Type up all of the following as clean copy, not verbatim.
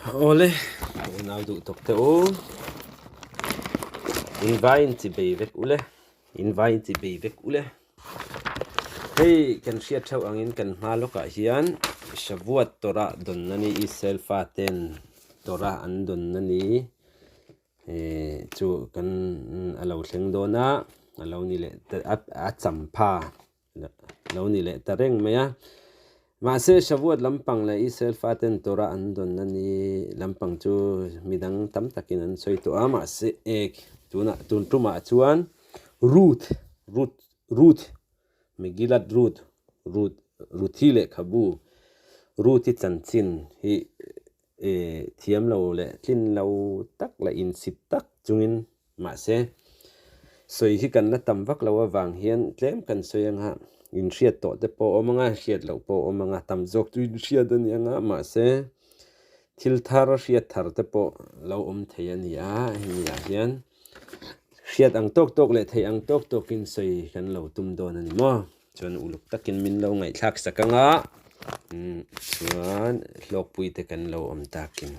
Awle, unau duh tawk teh u. In vai in chi bei vek ule. In vai in chi bei vek ule. Hei kan hriat theuh angin kan hma lawkah hian Shavuot Torah dawnna ni Israel faten Torah an dawnna ni chu kan a lo thleng dawn a, a lo ni leh a champha lo ni leh ta reng mai a. Mahse, Shavuot lampang leh Israel faten Torah an dawn a ni lampang chu midang tam takin an sawi tawh a. Mahse, tunah tun tumah chuan Ruth, Ruth, Ruth, Megillat Ruth, Ruth, Ruthi lehkhabu, Ruthi chanchin hi thiam lo leh tlin lo tak leh insip tak chungin mahse sawi hi kan la tam vak lo avang hian tlem kan sawi anga inhriat tawh te pawh a awm anga hriat loh pawh a awm anga tam zawk chu inhriat a ni anga mahse thil thar hriat thar te pawh lo awm thei a ni a hemi ah hian hriat ang tawk tawk leh theih ang tawk tawkin sawi kan lo tum dawn a ni maw. Chuan uluk takin min lo ngaihthlak sak anga chuan hlawkpui te kan lo awm takin.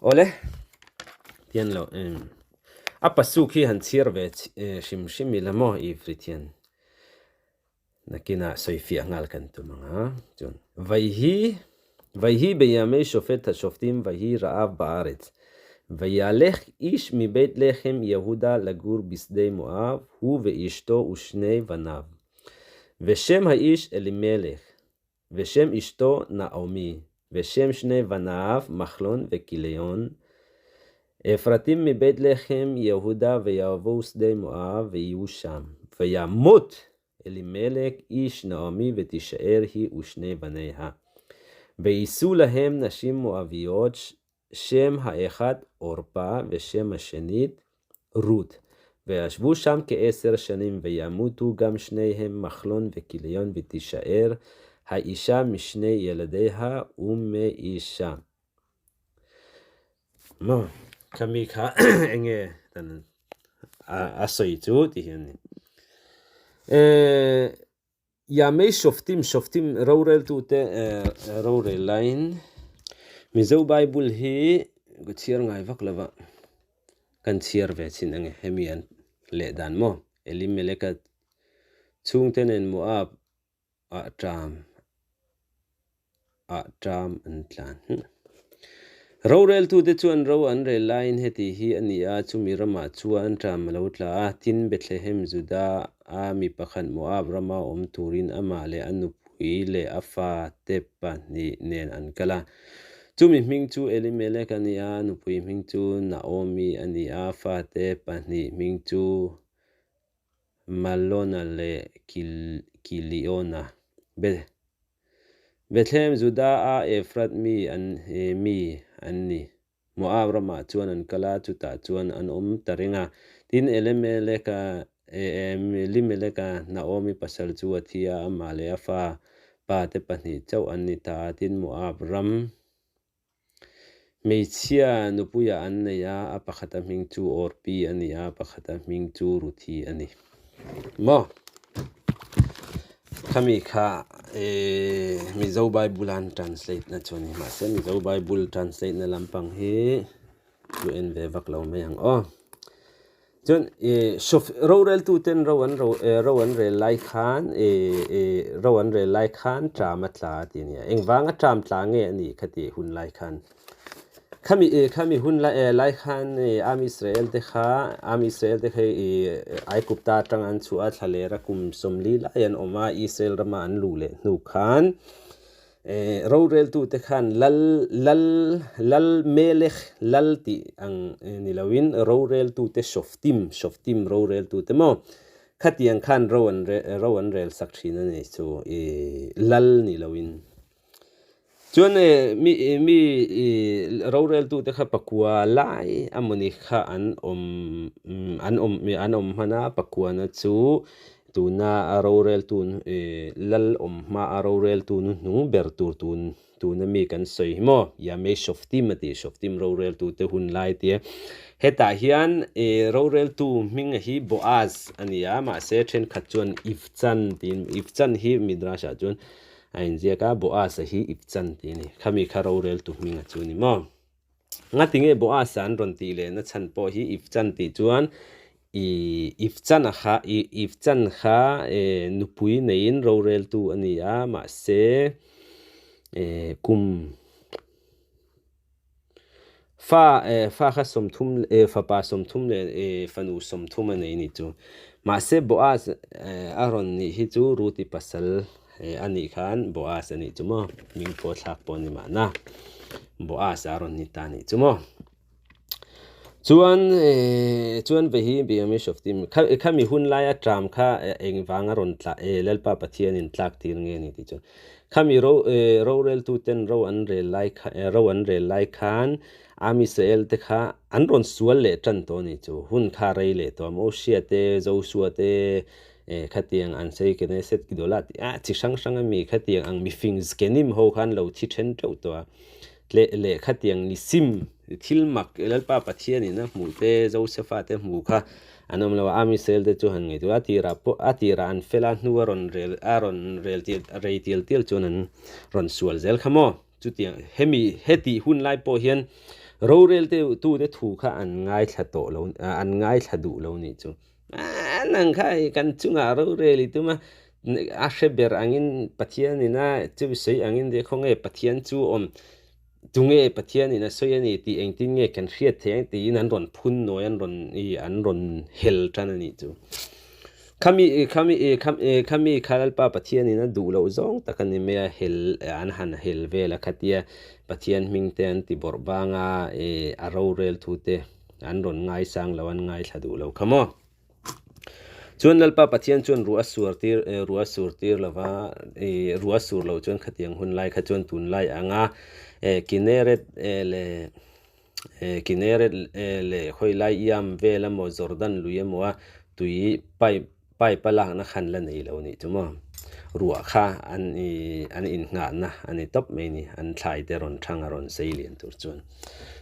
Awle tian lo a pasuk hi han chhiar ve hrim hrim ila maw Ifrit hian nakinah sawi fiah nghal kan tum anga chuan Vaihi Vaihi beyamei shofet hashoftim vaihi ra'av ba'aretz Vayalech ish mibeit lechem Yehuda lagur bisdei Moav hu ve'ishto ushnei vanav Veshem ha'ish Elimelech Veshem ishto Naomi Veshem shnei vanav Machlon veKileon Efratim mibeit lechem Yehuda veyavou sdei Moav veyihu sham Vayamot Elimelech ish Naomi ותישאר היא ושני בניה. ויישאו להם נשים מואביות שם האחד עורפה ושם השנית רות. וישבו שם כעשר שנים וימותו גם שניהם מחלון וכיליון ותישאר האישה משני ילדיה ומאישה. Maw khami kha enge kan a sawi chu ti hian a ni. Yamei Shoftim Shoftim roreltute rorel laiin Mizo Bible hi ka chhiar ngai vak lova kan chhiar ve chin ange hemi an leh dan maw Elimeleka chhungte nen Moab ah ṭam ah ṭam an tlan. Roreltute chuan ro an rel laiin heti hi a ni a, chumi ramah chuan ṭam a lo tla a, tin Bethlehem Juda a mi pakhat Moab rama awm turin amah leh a nupui leh a fate pahnih nen an kal a. Chumi hming chu Elimelek a ni a, a nupui hming chu Naomi a ni a, fate pahnih hming chu Malona leh Kiliona. Bethlehem Juda a Efrat mi an mi an ni. Moab ramah chuan an kal a, chutah chuan an awm ta reng a. Tin, Elimeleka Elimeleka Naomi pasal chu a thi a, amah leh a fa pa te pahnih chauh an ni ta a. Tin, Moab ram Hmeichhia nupuiah an nei a, a pakhata hming chu Orpi a ni a, a pakhata hming chu Ruthi a ni. Maw? Khami kha Mizo Bible an translate na chu a ni. Mahse Mizo Bible translate na lampang hi chu en ve vak lo mai ang aw. Chuan roreltuten ro an ro an rel lai khan ro an rel lai khan ṭam a tla a ti nia. Engvanga ṭam tla nge a nih kha tih hun lai khan. Khami khami hun lai khan Am Israel te kha Am Israel te kha Aigupta atang an chhuah a thlalera kum sawmli lai an awm a Israel rama an luh leh hnu khan Roreltute khan lal, lal, lal melech, lal tih ang ni loin roreltute shoftim, shoftim roreltute maw? Khatiang khan ro an ro an rel sak thin a ni chu i lal ni loin. Chuan mi mi i roreltute kha pakua lai amawni kha an awm an awm an awm hman a, pakuana chu Tuna a roreltu lal awm hma a roreltu nu hnung ber tur tun tuna mi kan sawi hi maw Yamei Shoftim a ti Shoftim roreltu te hun lai tia hetah hian roreltu hming hi Boaz a ni a mahse thenkhat chuan Ivchan tiin Ivchan hi Midrash ah chuan. A inziak a, Boaz-a hi Ibchan tih a ni. Khami kha roreltu hminga chu a ni maw? Ngati nge Boaz-a an rawn tih lehna chhan pawh hi Ibchan tih chuan i Ibchan-a kha i Ibchan kha nupui neiin roreltu a ni a, mahse kum Fa fa kha 30 fapa 30 leh fanu 30 a nei ni chu. Mahse Boaz a rawn nih hi chu Ruti pasal a nih khan Boaz a nih chu maw? Hming pawh thlak pawh a ni mahna. Boaz a rawn ni ta a nih chu maw? Chuan chuan ve hi Biomi Shoftim kha khami hun laia ṭam kha engvang a rawn tla Lalpa Pathianin tlak tir nge ni tih chuan Khami ro roreltuten ro an rel lai kha ro an rel lai khan Am Israel te kha an rawn sual leh tan tawh a ni chu. Hun kha rei leh tawh a, Mosia te, Joshua te khatiang an sei Knesset Gdola tih a chi hrang hrang ami khatiang ang mifing Zkenim ho khan lo thi then teuh tawh a. Tleh leh khatiang nisim thil mak Lalpa Pathianin a hmuh te, Josefa te hmuh kha An awm lo a, Army cell te chu han ngaihtuah a, a tirah pawh a tirah an fel a, hnu a rawn rel a rawn rel tir rei tial tial chuan an rawn sual zel kha maw? Chutiang hemi hetih hun lai pawh hian rorel te tu te thu kha an ngaithla tawh lo an ngaithla duh lo nih chu. A nang kha hei kan chungah rorel i tum a, a hre ber angin Pathian ina chu sawi angin te khawnge Pathian chu awm Tunge Pathianin a sawi a ni tih engtin nge kan hriat theih ang tiin an rawn phun nawi an rawn i an rawn hel tan a nih chu. Khami khami khami kha Lalpa Pathianin a duh loh zawng tak a ni mai a, hel an han hel vel a khatia Pathian hming te an ti bawrh bang a, a rorel thu te an rawn ngaisang lo an ngaithla duh lo kha maw. Chuan Lalpa Pathian chuan ruah a sur tir ruah a sur tir lova ruah a sur loh chuan khatiang hun lai kha chuan tunlai anga Kineret leh Kineret leh khawilai iam vel emaw Jordan lui emaw a tui pipe pipe a lakna khan la nei lo nih chu maw ruah kha an an innghahna a ni tawp mai ni an thlai te rawn thang a rawn sei lian tur chuan.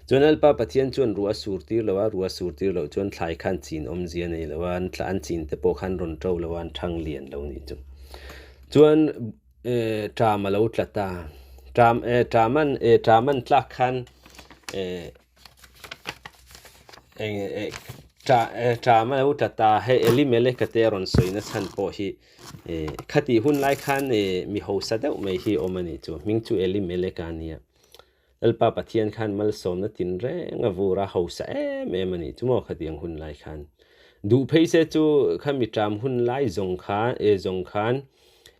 Chuan Lalpa Pathian chuan ruah a sur tir lo a, ruah a sur tir loh chuan thlai khan chin awmzia nei lo a, an an chin te pawh khan rawn to lo a, an thang lian lo nih chu. Chuan ṭam a lo tla ta, ṭam ṭam an ṭam an tlak khan eng ṭam a lo tla ta, hei Elimeleka te a rawn sawi na chhan pawh hi khatih hun lai khan mi hausa deuh mai hi a awm a nih chu, hming chu Elimeleka a nia. Lalpa Pathian khan malsawmna tinreng a vur a, hausa em em a nih chu maw khatiang hun lai khan. Duh phei se chu khami ṭam hun lai zawng kha e zawng khan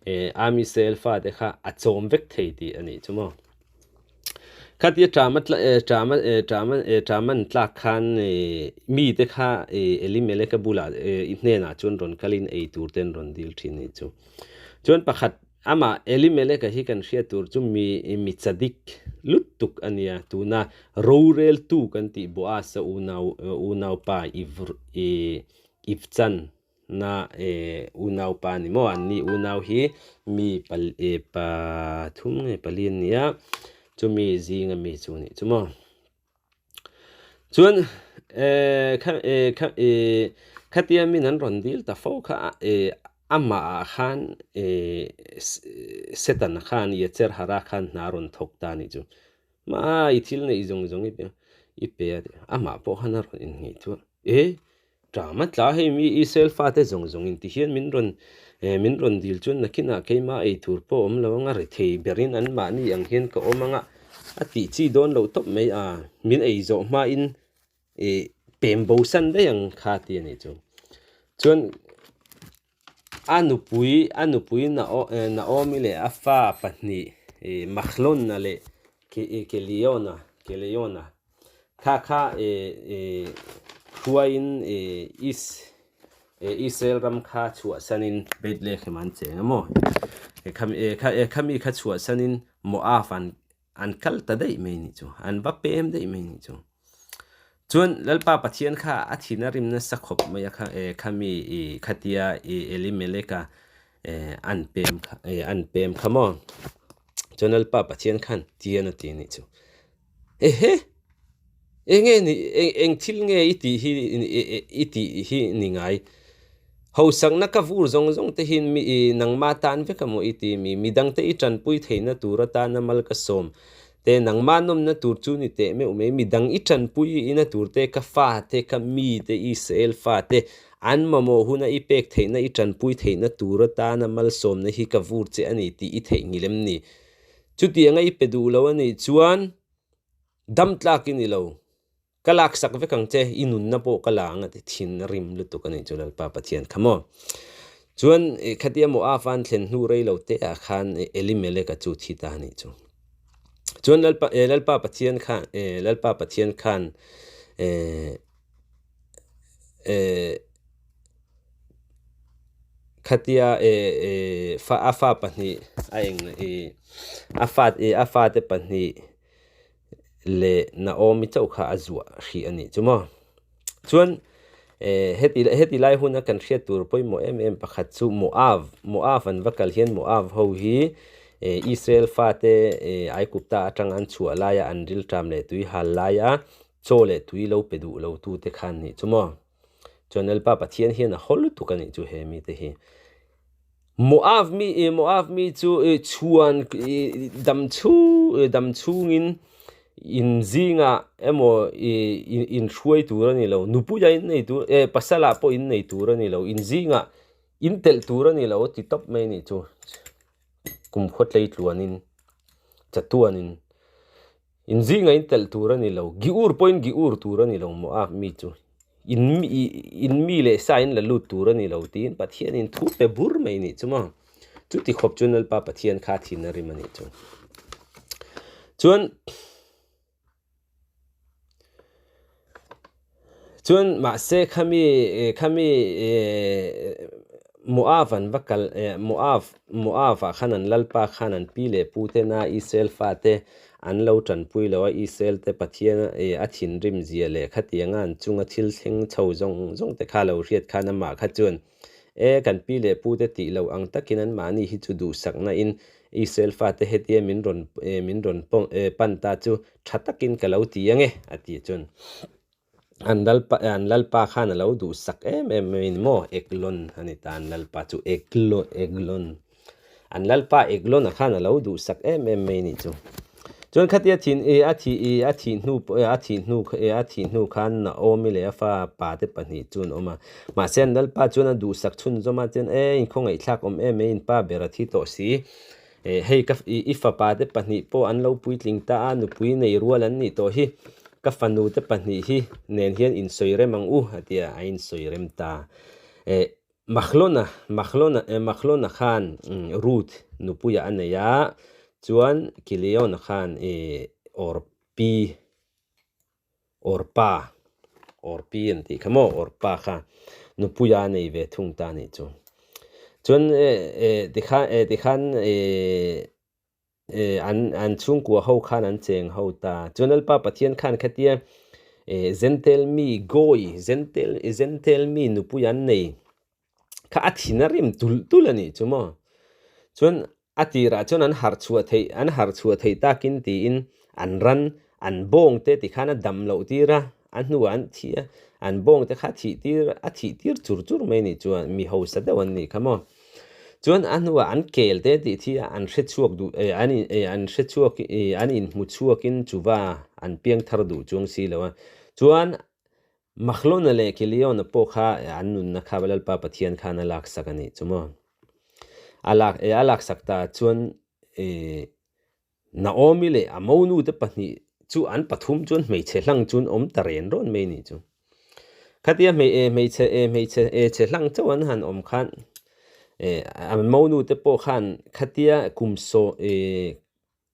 e Army cell fate kha a chawm vek thei tih a nih chu maw. Khatia ṭam a tla e ṭam a e ṭam a e ṭam an tlak khan e mite kha e Elimeleka bulah e i hnenah chuan rawn kalin ei tur te an rawn dil ṭhin a nih chu. Chuan pakhat Amah Elimeleka hi kan hriat tur chu mi mi chadik lut tuk a nia, tuna roreltu kan tih Boaz-a unau unaupa Ivchan na unaupa a ni maw? An ni unau hi mi pathum nge pali an nia, chumi zinga mi chu a nih chu maw? Chuan khatia min an rawn dil ta fo kha amah ah khan Satan khan Yetzer Hara khan hna a rawn thawk ta a nih chu. Mah i thil neih zawng zawng i pe a tih amah pawh khan a rawn inngeih chu e Ṭam a tla hei mi Israel fate zawng zawng in ti hian min rawn min rawn dil chuan nakinah keimah ei tur pawh awm lo anga rethei berin an mahni ang hian ka awm anga a tih chi dawn loh tawp mai a, min ei zawh hmain ih pem bo san daih ang kha ti a nih chu. Chuan a nupui a nupui Naomi leh a fa pahnih ih Mahlona leh Keliona Keliona Kha kha hruaiin Israel ram kha chhuahsanin Bethlehem an cheng a maw? Khami kha chhuahsanin Moab an kal ta daih mai nih chu, an va pem daih mai nih chu. Chuan Lalpa Pathian kha a thin a rim nasa khawp mai a khami khatia Elimeleka an pem kha maw? Chuan Lalpa Pathian khan tian a ti nih chu. Ehe! Eng nge ni, eng thil nge i tih hi i tih hi ni ngai? Hausakna ka vur zawng zawng te hian mi i nangma tan vek amaw i ti mi, midangte i tanpui theihna tur atana mal ka sawm te, nangma nawmna tur chu ni teh meuh mai, midang i tanpui ina tur te, ka fa te, ka mi te, Israel fa te, an mamawh huna i pek theihna i tanpui theihna tur atana malsawmna hi ka vur che a ni tih i theihnghilh em ni? Chutianga i pe duh lo a nih chuan dam tlak i ni lo. Ka laksak vek ang che, i nunna pawh ka la ang a ti thin rim lutuk a nih chu Lalpa Pathian kha maw. Chuan khatia Moab an thlen hnu rei lo te ah khan Elimelek a chu thi ta a nih chu. Chuan Lalpa Lalpa Pathian khan Lalpa Pathian khan khatia a fa pahnih a eng a fa a fate pahnih leh Naomi chauh kha a zuah hrih a nih chu maw. Chuan heti heti lai huna kan hriat tur pawimawh em em pakhat chu Moab Moab an va kal hian Moab ho hi Israel fate Aigupta atang an chhuah laia an rilṭam leh tui hal laia chaw leh tui lo pe duh lo tute khan nih chu maw. Chuan Lalpa Pathian hian a haw lutuk a nih chu he mite hi. Moab mi Moab mi chu chhuan dam chhu dam chhungin in zingah emaw in hruai tur a ni lo nupuia in nei tur pasala pawh in nei tur a ni lo in zingah in telh tur a ni lo a ti tawp mai a nih chu kumkhua tlei tluanin chatuanin In zinga in telh tur a ni lo, Giur pawhin Giur tur a ni lo Moab mi chu in in mi leh sa in la lut tur a ni lo tiin Pathianin thu pe bur mai nih chu maw. Chuti khawp chu Lalpa Pathian kha thin a rim a nih chu. Chuan Chuan mahse khami khami Moab an va kal Moab Moab ah khan an lalpa khan an pi leh pu tena Israel fate an lo tanpui lo a, Israel te Pathian a thinrim zia leh khatianga an chunga thil thleng chho zawng zawng te kha lo hriat khan amah kha chuan E kan pi leh pu te tih loh ang takin an mahni hi chu duhsakna in Israel fate hetia min rawn min rawn pan ta chu tha takin ka lo ti ang e a ti chuan an lalpa an lalpa khan a lo duhsak em em mai a ni maw Eglon a ni ta an lalpa chu Eglon Eglon an lalpa Eglon a khan a lo duhsak em em mai a nih chu chuan khatia thin a thih a thih hnu a thih hnu a thih hnu khan Naomi leh a fa pa te pahnih chu an awm a mahse an lalpa chuan a duhsak chhunzawm a chuan e inkhawngaihthlak awm em em in pa ber a thi tawh si Hei ka i fapa te pahnih pawh an lo puitling ta a, nupui nei rual an nih tawh hi. Ka fanu te pahnih hi nen hian insawi rem ang u a ti a, a insawi rem ta. Mahlona, Mahlona, Mahlona khan Ruth nupuiah a nei a, chuan Kiliona khan Orpi, Orpa, Orpi an tih kha maw, Orpa kha nupuia a nei ve thung ta a nih chu. Chuan tikhan tikhan an an chhungkua ho khan an cheng ho ta. Chuan Lalpa Pathian khan khatia Zentel mi Goi, Zentel Zentel mi nupui an nei kha a thin a rim tulh tulh a nih chu maw. Chuan A tirah chuan an harh chhuah theih an harh chhuah theih takin tiin an ran an bawng te tikhan a dam loh tir a, a hnuah an thih a, an bawng te kha thih tir a thih tir chur chur mai nih chuan mi hausa deuh an nih kha maw. Chuan a hnuah an kel te tih thi a an hre chhuak duh eh an in eh an hre chhuak eh an inhmu chhuakin chuva an piang thar duh chuang si lo a. Chuan Mahlona leh Kiliona pawh kha an nunna kha Lalpa Pathian khan a laksak a nih chu maw. A lak a laksak ta chuan Naomi leh a monu te pahnih chu an pathum chuan hmeichhe hlang chuan awm ta ren rawn mai a nih chu. Khatia hmeichhe hmeichhe chhe hlang chauh an han awm khan an monu te pawh khan khatia kum saw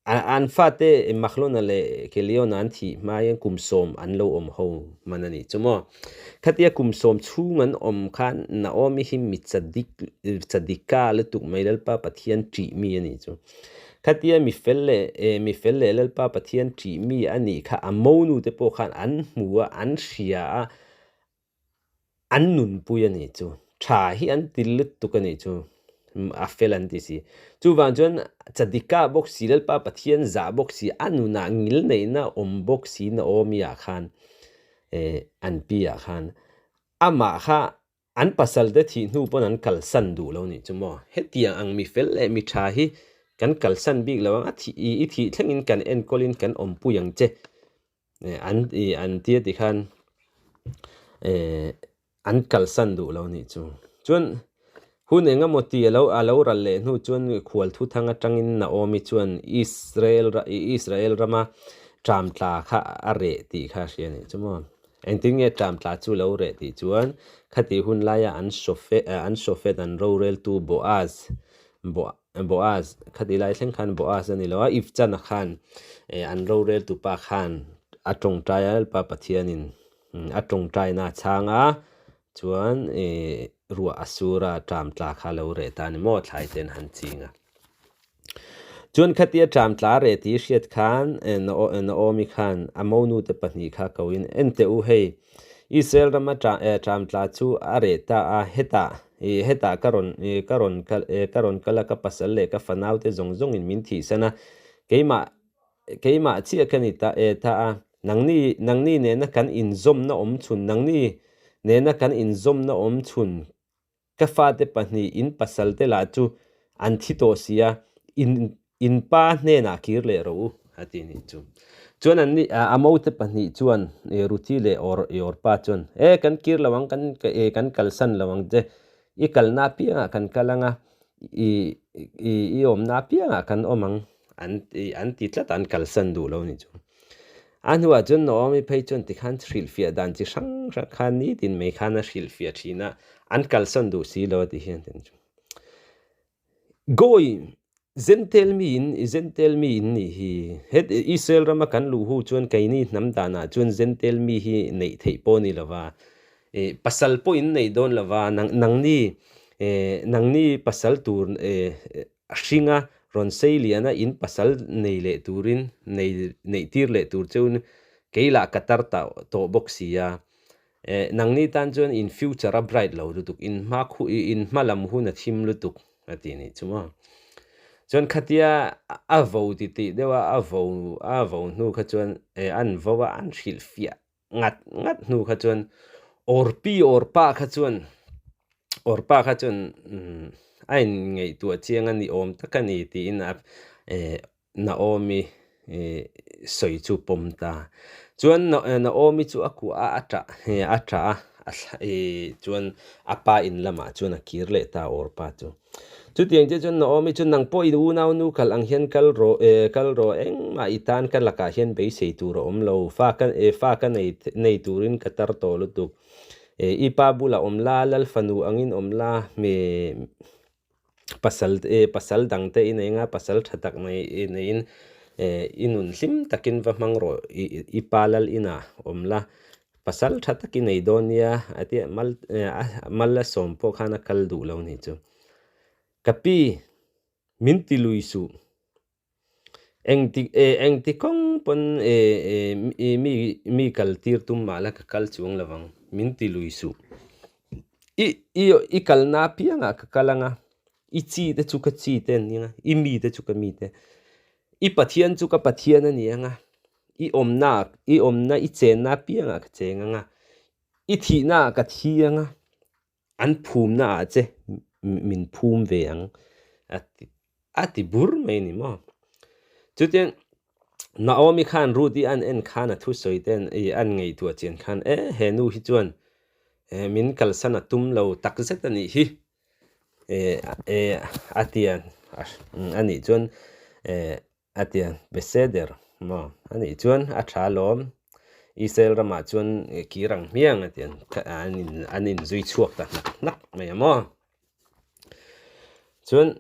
An fate Mahlona leh Keliona an thih hmain kum sawm an lo awm ho hman a nih chu maw. Khatia kum sawm chhung an awm khan Naomi hi mi chadik chadika lutuk mai Lalpa Pathian ṭih mi a nih chu. Khatia mi fel leh mi fel leh Lalpa Pathian ṭih mi a nih kha a monu te pawh khan an hmu a, an hria a, An nunpui a nih chu. Tha hi an ti lutuk a nih chu. A fel an ti si. Chuvang chuan Chadika bawk si, Lalpa Pathian zah bawk si, a nunah ngil neihna awm bawk si Naomi ah khan, an pi ah khan amah kha. An pasal te thih hnu pawn an kalsan duh lo nih chu maw? Hetiang ang mi fel leh mi tha hi kan kalsan bik lo ang, a thih i thih thlengin kan enkawlin kan awmpui ang che an an tia ti khan an kalsan duh lo nih chu. Chuan hun eng emaw ti alo a lo ral leh hnu chuan khual thuthang atangin Naomi chuan Israel Israel rama tramtla kha a reh tih kha a hria nih chu maw? Engtin nge tramtla chu lo reh tih chuan khati hun laia an shofet an shofet an roreltu Boaz Boaz khati lai thleng khan Boaz a ni lo a Ifchana khan an roreltu pa khan a tawngtai a Lalpa Pathianin a tawngtaina a chhang a chuan ruah a sur a tramtla kha lo reh ta a ni maw thlai ten han ching a. Chuan khatia ṭam tla reh tih hriat khan Naomi khan a monu te pahnih kha koin, En teh u hei, Israel rama ṭam tla chu a reh ta a, hetah hetah ka rawn ka rawn ka rawn kal a, ka pasal leh ka fanau te zawng zawngin min thihsan a, keimah keimah chiah ka ni ta ta a, nangni nangni nena kan inzawmna awm chhun nangni nena kan inzawmna awm chhun Ka fate pahnih in pasal te lah chu an thi tawh si a, in in pa hnenah kir leh rawh u, a ti nih chu. Chuan an ni a mote pahnih chuan Ruthi leh Or Orpa chuan, E, kan kir lo ang, kan kan kalsan lo ang che, i kalna apiangah kan kal ang a, i i i awmna apiangah kan awm ang, an ti an ti tlat a, an kalsan duh lo nih chu. A hnuah chuan Naomi phei chuan tikhan hrilhfiah dan chi hrang hrang khan nitin mai khan a hrilhfiah thin a, an kalsawn duh si lo a ti hian tin chu. Goy, Zentel mi in, Zentel mi in nih hi. Het Israel rama kan luh hu chuan keini hnam danah chuan Zentel mi hi neih theih pawh ni lova, pasal pawh in neih dawn lova, nangni nangni pasal tur A hring a, rawn sei lian a, in pasal nei leh turin, nei neih tir leh tur cheu kei lah ka tar ta tawh bawk si a. Eh, nangni tan chuan in future a bright lo lutuk, in hma khu in hma lam hun a thim lutuk a ti nih chu maw. Chuan khatia a vo ti tih deuh a, a vo a vo hnu kha chuan eh an vo a, an hrilhfiah ngat ngat hnu kha chuan Orpi Orpa kha chuan Orpa kha chuan a in ngaihtuah chiang a ni awm tak a ni tiin a eh Naomi sawi chu pawm ta. Chuan Naomi chu a kuah a a tah a tah a chuan a pa in lamah chuan a kir leh ta Orpa chu. Chutiang che chuan Naomi chu nang pawh i unau nu kal ang hian kal rawh e, kal rawh engmah i tan ka lakah hian beisei tur a awm lo, fa ka e fa ka nei nei turin ka tar tawh lutuk. E, i pa bulah awm la, lal fanu angin awm la, me pasal e pasal dang te i nei anga pasal tha tak mai i neiin e i nun hlim takin va hmang rawh i i pa lal inah awm la, Pasal tha tak i nei dawn nia a ti a, mal mal a sawm pawh khan a kal duh lo nih chu. Ka pi, min ti lui suh. Engti engti kawng pawn mi mi kal tir tum mah la ka kal chuang lo vang, min ti lui suh. I i i kalna apiangah ka kal ang a, i chi te chu ka chi te an ni ang a, i mi te chu ka mi te. I Pathian chu ka Pathian a ni ang a, I awmna i awmna i chenna apiangah ka cheng ang a, i thihnaah ka thi ang a, an phumnaah che min phum ve ang a ti a ti bur mai a ni maw. Chutiang Naomi khan Ruth i an en khan a thusawi te an ngaihtuah chian khan e he nu hi chuan min kalsan a tum lo takzet a nih hi. A ti a a nih chuan A ti a, Beseder maw? A nih chuan a tha alawm, Israel ramah chuan kir ang hmiang a ti a, an inzui chhuak ta hnak hnak mai a maw? Chuan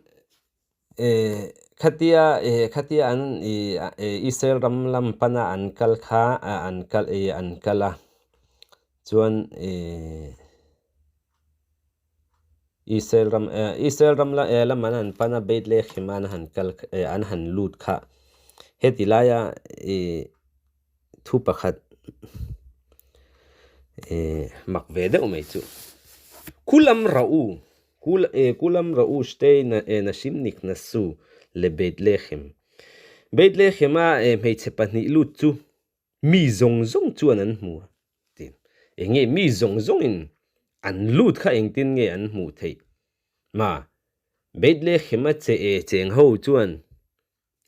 khatia khatia an Israel ram lam pana an kal kha an kal an kal a, chuan Israel ram Israel ram la lam an han pan a Bethlehem an han kal an han lut kha heti laia ih thu pakhat ih mak ve deuh mai chu Kulam rah u Kulam rah u shtei nashim nikhnasu le Bethlehem Bethlehem a hmeichhe pahnih lut chu Mi zawng zawng chuan an hmu a ti. Eng nge mi zawng zawngin An lut kha engtin nge an hmuh theih? Ma, Bethlehem-a che e cheng ho chuan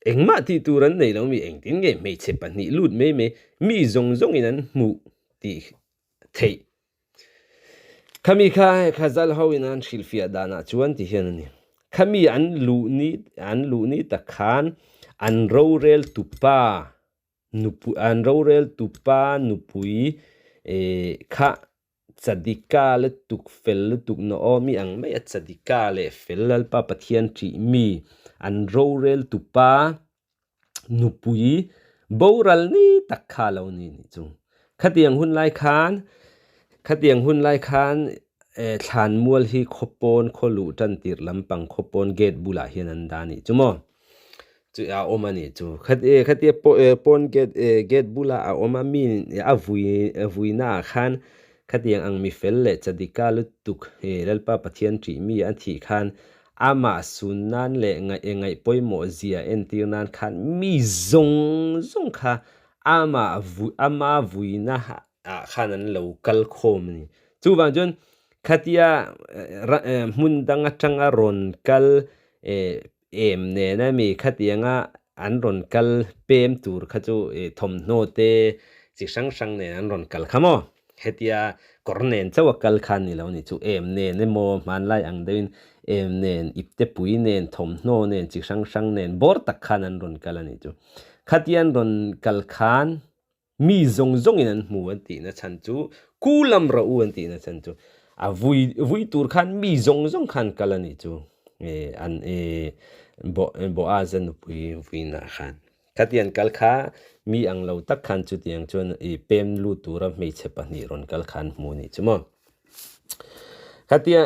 engmah tih tur an nei lo mi engtin nge hmeichhe pahnih lut mai mai mi zawng zawngin an hmuh tih theih? Khami kha Khazal ho in an hrilhfiah danah chuan ti hian a ni. Khami an luh ni an luh ni tak khan an rorel tupa nupui an rorel tupa nupui kha Chadika lutuk fel lutuk Naomi ang mai a Chadika leh fel Lalpa Pathian ṭih mi an rorel tupa nupui boral ni tak kha lo ni nih chu. Khatiang hun lai khan khatiang hun lai khan thlanmual hi khawpawn khaw luh tan tirh lampang khawpawn gate bulah hian an dah nih chu maw. Chu a awm a nih chu. Khatia pawn gate gate bulah a awm a mi a vui vuinaah khan khatiang ang mi fel leh chadika lutuk Lalpa Pathian ṭih mi a thih khan amah sun nan leh ngaih ngaih pawimawh zia entir nan khan mi zawng zawng kha amah vui ama vuina ah khan an lo kal khawm a ni. Chuvang chuan khatia hmun dang atanga rawn kal em nena mi khatianga an rawn kal pem tur kha chu thawmhnaw te chi hrang hrang nen an rawn kal kha maw? Hetia kawr nen chauh a kal kha ni lo ni chu em nen emaw hmanlai ang deuhin em nen ipte pui nen thawmhnaw nen chi hrang hrang nen bawr tak khan an rawn kal a ni chu. Khatia an rawn kal khan Mi zawng zawngin an hmu an tihna chhan chu ku lam rawh u an tihna chhan chu a vui vui tur khan mi zawng zawng khan kal a nih chu an Boaz-a nupui vuinah khan khatiang kal kha mi ang lo tak khan chutiang chuan i pem lut tura hmeichhe pahnih rawn kal khan hmu a nih chu maw. Khatia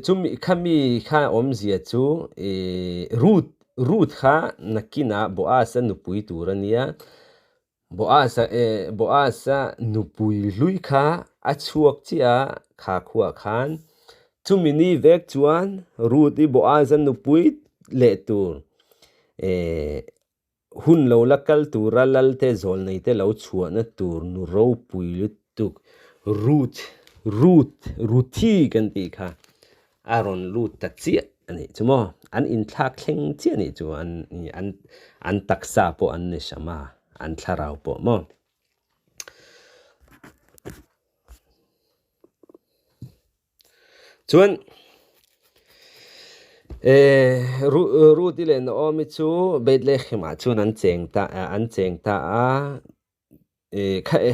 chumi khami kha awmzia chu Ruth Ruth kha nakinah Boaz-a nupui tur a nia. Boaz-a Boaz-a nupui hlui kha a chhuak chiah a kha khuah khan chumi ni vek chuan Ruth-i Boaz-a nupui leh tur Hun lo la kal tura Lalte zawlneite lo chhuahna tur nu ropui lutuk Ruth, Ruth, Ruthi kan tih kha a rawn lut ta chiah a nih chu maw? An inthlak thleng chiah a nih chu an an an taksa pawh an ni hram a, an thlarau pawh maw? Chuan Ruth-i leh Naomi chu Bethlehem-ah chuan an cheng ta an cheng ta a.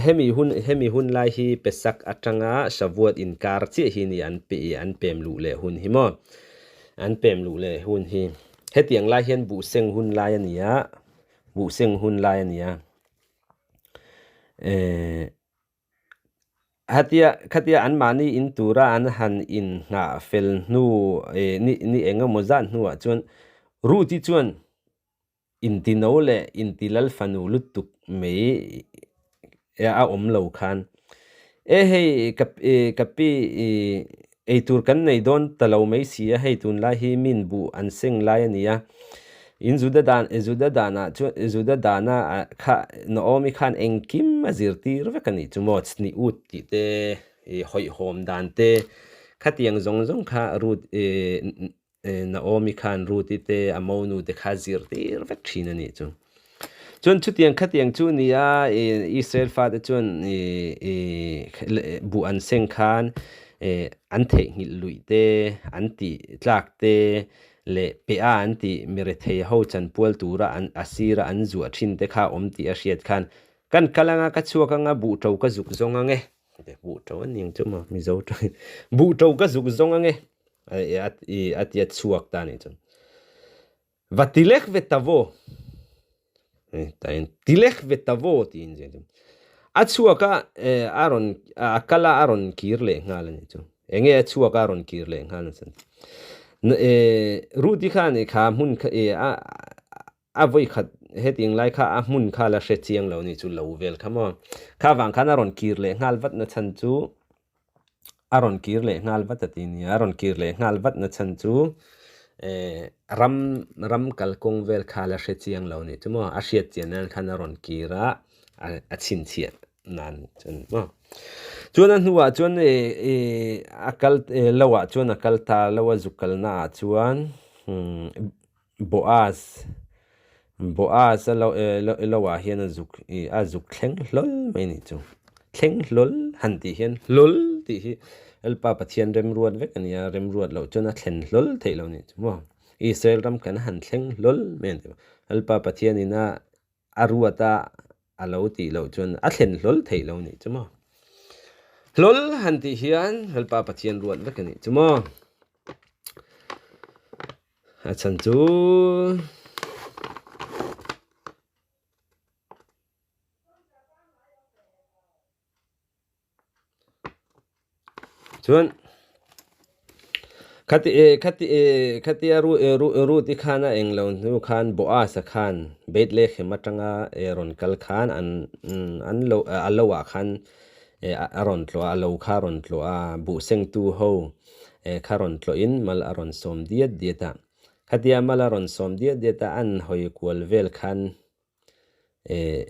Hemi hun hemi hun lai hi Pesach atanga Shavuot inkar chiah hi ni an an pem luh leh hun hi maw? An pem luh leh hun hi. Hetiang lai hian buhseng hun lai a ni a, buhseng hun lai a ni a. Hatia khatia anmahni in tura an han inngah fel hnu ni ni eng emaw zat hnuah chuan Ruth-i chuan intino leh intilal fanu lutuk mai a awm lo khan e hei ka ka pi Eitur kan nei dawn ta lo mai si a, hei tunlai hi min buh an seng lai a ni a. In Juda dan, Juda danah chuan, Juda dana kha Naomi khan engkim a zirtir vek a nih chu maw, chni ut tih te, hawihhawm dan te, khatiang zawng zawng kha Ruth, Naomi khan Ruth-i te, a monu te kha zirtir vek thin a nih chu. Chuan chutiang khatiang chu ni a, Israel fate chuan buh an seng khan an theihnghilh luih te, an tih tlak te leh pe a an tih mi rethei ho chanpual tura an a sira an zuah thin te kha awm tih a hriat khan kan kal anga ka chhuak anga buh to ka zuk zawng ange buh to a ning chu maw Mizo tawngin buh to ka zuk zawng ange a tia chhuak ta a nih chuan. Va tilek ve ta vo. Tilek ve ta vo tiin zia chu. A chhuak a a rawn a kal a a rawn kir leh nghal a ni chu. Enge a chhuak a a rawn kir leh nghal nasa. Ruth-i khan kha hmun kha a a vawi khat hetiang lai kha a hmun kha la hre chiang lo a ni chu lo vel kha maw. Kha vang khan a rawn kir leh nghal vat na chhan chu A rawn kir leh nghal vat a ti nia, a rawn kir leh nghal vat na chhan chu eh ram ram kalkawng vel kha la hre chiang lo nih chu maw, a hriat chian nan khan a rawn kir a, a chhinchhiah nan chuan maw. Chuan a hnuah chuan a kal lo ah chuan a kal ta lo a zuk kalna ah chuan Boaz Boaz a lo lo ah hian a zuk a zuk thleng hlawl mai a nih chu. Thleng hlawl han tih hian hlawl tih hi Lalpa Pathian remruat vek a nia, remruat loh chuan a thlen hlawl theih lo a nih chu maw. Israel ram kan han thleng hlawl mai a ni. Lalpa Pathianin a a ruat a a lo tih loh chuan a thlen hlawl theih lo nih chu maw. Hlawl han tih hian Lalpa Pathian ruat vek a nih chu maw. A chhan chu Chuan khati khati khatia ru ru Ruth-i khan a englo hnu khan Boaz-a khan Bethlehem atanga rawn kal khan an an lo a lo ah khan a rawn tlawh a a lo kha a rawn tlawh a buhsengtu ho kha rawn tlawhin mal a rawn sawm diat diat a khatia mal a rawn sawm diat diat a an hawi kual vel khan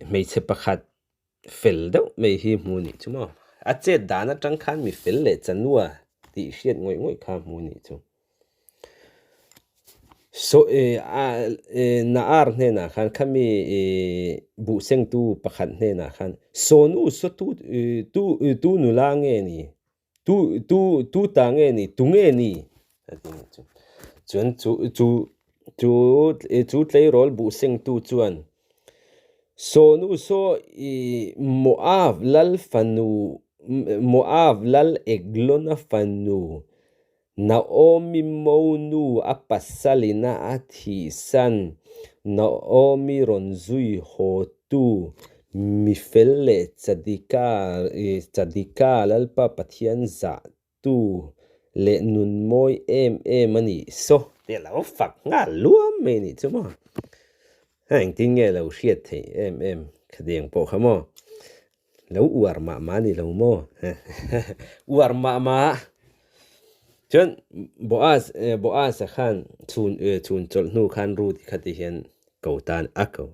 hmeichhe pakhat Fel deuh mai hi hmu nih chu maw? A chet dan atang khan mi fel leh chanua tih hriat ngawih ngawih kha hmu nih chu. So Naar hnenah khan khami buhsengtu pakhat hnenah khan Sawnu saw tu tu tu nula nge ni? Tu tu tu ta nge ni? Tu nge ni? A ti nih chu. Chuan chu chu chu chu tleirawl buhsengtu chuan Sawnu saw i Moab lal fanu Moab lal Eglona fanu Naomi monu a pasalina a thihsan Naomi rawn zui haw tu mi fel leh Chadika Chadika Lalpa Pathian zah tu leh nun mawi em em a nih saw tih a lo fak nghal luam mai a nih chu maw. Ha engtin nge lo hriat theih em em khadiang pawh kha maw. Lo uar mah mah a ni lo maw? Uar mah mah. Chuan Boaz Boaz-a khan chhun chhun chawlh hnu khan Ruth-i kha ti hian ko tan a ko.